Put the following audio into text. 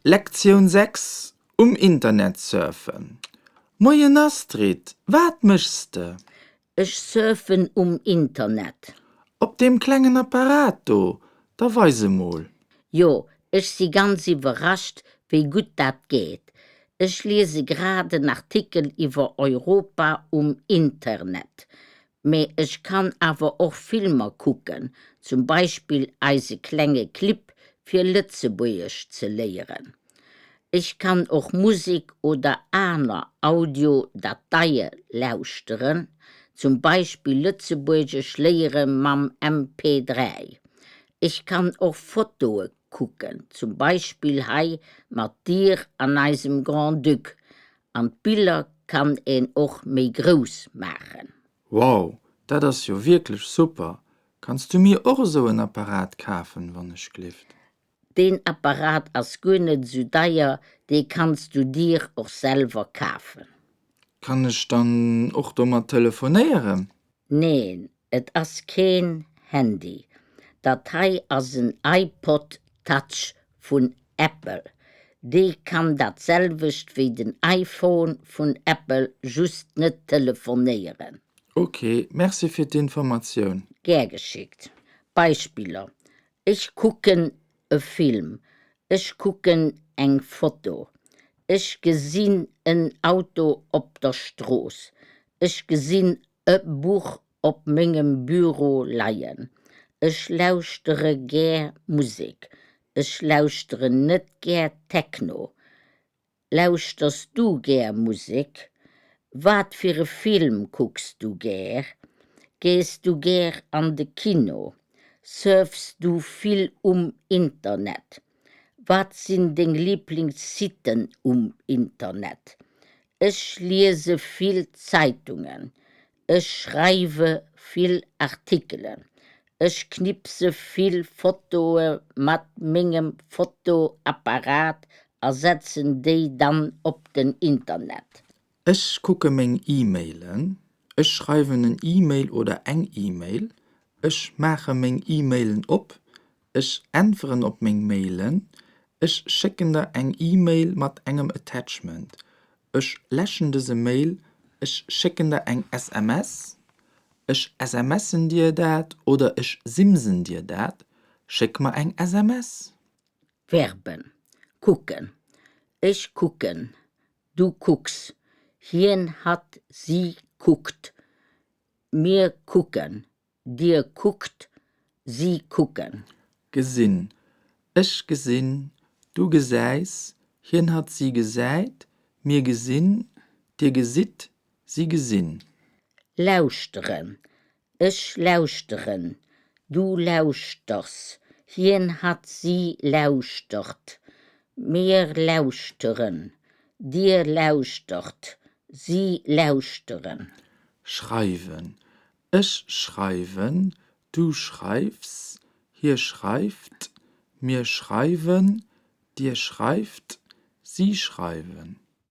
Lektioun 6, Um Internet surfen Moien Astrid, wat méchs de? Ech surfen um Internet. Op deem klengen Apparat do? Da weis emol. Jo, ech si ganz iwwerrascht, wéi gutt dat geet. Ech liese grad en Artikel iwwer Europa um Internet. Mee ech kann awer och Filmer kucken, zum Beispill eise klenge Clip fir Lëtzebuergesch ze léieren. Ech kann och Musek oder aner Audio-Dateie lauschteren, zum Beispill Lëtzebuergesch léiere mam MP3. Ech kann och Fotoe kucken, zum Beispill hei mat dir an eisem Grand-Duc. An d'Biller kann een och méi grouss maachen. Wow, dat ass jo wierklech super! Kanns du mir och esou en Apparat kafen, wann ech glift? Deen Apparat ass guer net esou deier, dee kanns du dir och selwer kafen. Kann ech dann och domat telefonéieren? Neen, et ass keen Handy. Dat hei ass en iPod Touch vun Apple. Dee kann dat selwecht wéi den iPhone vun Apple, just net telefonéieren. Ok, merci fir d'Informatioun. Gär geschickt. Beispiller, Ech kucken e Film. Ech kucken eng Foto. Ech gesinn en Auto op der Strooss. Ech gesinn e Buch op mengem Büro leien. Ech lauschtere gär Musek. Ech lauschteren net gär Techno. Lauschters du gär Musek? Wat fir e Film kucks du gär? Gees du gär an de Kino? Surfs du vill um Internet? Wat sinn deng Liblingssitten um Internet? Ech liese vill Zeitungen. Ech schreiwe vill Artikelen. Ech knipse vill Fotoe mat mengem Fotoapparat a setzen déi dann op den Internet. Ech kucke meng E-Mailen. Ech schreiwen en E-Mail oder eng E-Mail. Ech maache meng E-Mailen op. Ech äntweren op meng Mailen. Ech schécken der eng E-Mail mat engem Attachment. Ech läschen dëse Mail. Ech schécken der eng SMS. Ech SMSen dir dat oder ech simsen dir dat. Schéck mer eng SMS. Verben, kucken, ech kucken, du kucks, hien, hatt, si kuckt, mir kucken, dir kuckt, si kucken. Gesinn, ech gesinn, du gesäis, hien, hatt, si gesäit, mir gesinn, dir gesitt, si gesinn. Lauschteren, ech lauschteren, du lauschters, hien, hatt, si lauschtert, mir lauschteren, dir lauschtert, si lauschteren. Schreiwen, Ech schreiwen, du schreifs, hie schreift, mir schreiwen, dir schreift, si schreiwen.